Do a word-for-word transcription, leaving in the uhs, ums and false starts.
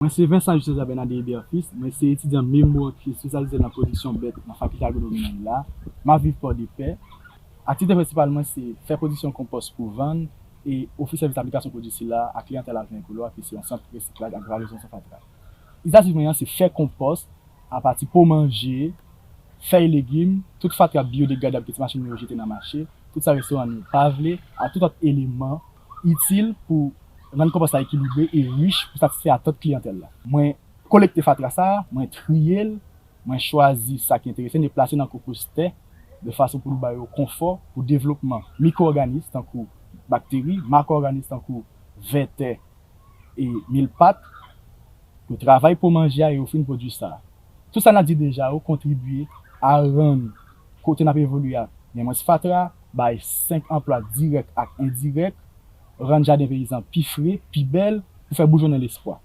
Mwen se Vincent Jules César Bernard Heribert Fils, mwen se etidyan memwa ki espesyalize nan pwodiksyon bèt nan Fakilte Agronomi nan ILA. M ap viv Pòdepè. Aktivite prensipal mwen se fè pwodiksyon konpòs pou vann e ofri sèvis aplikasyon pwodui sila a kliyantèl Aven Ekolo a ki se yon sant resiklaj ak valorizasyon fatra. Inisyativ mwen an se fè konpòs apati po manje, fèy legim, tout fatra biyodegradab ke ti machin nou yo jete nan mache, tout sa restoran nou pa vle, ak tout lòt eleman itil pou rann konpòs la ekilibre e rich pou satisfè atant kliyantèl la. Mwen kolekte fatra sa a, mwen triye l, mwen chwazi sa ki enterese n e plase nan konpòstè de fason pou nou ba yo konfò pou devlopman mikwo-òganis tankou bakteri, makwo-òganis tankou vètè e mil pat, yo travay po manje a e yo fin pwodui sa a. Tout sa n a di deja yo kontribye a rann kote n ap evolye a gen mwens fatra, bay senk anplwa dirèk ak endirèk, rann jaden peyizan pi fre, pi bèl, pou fè boujonnen lespwa.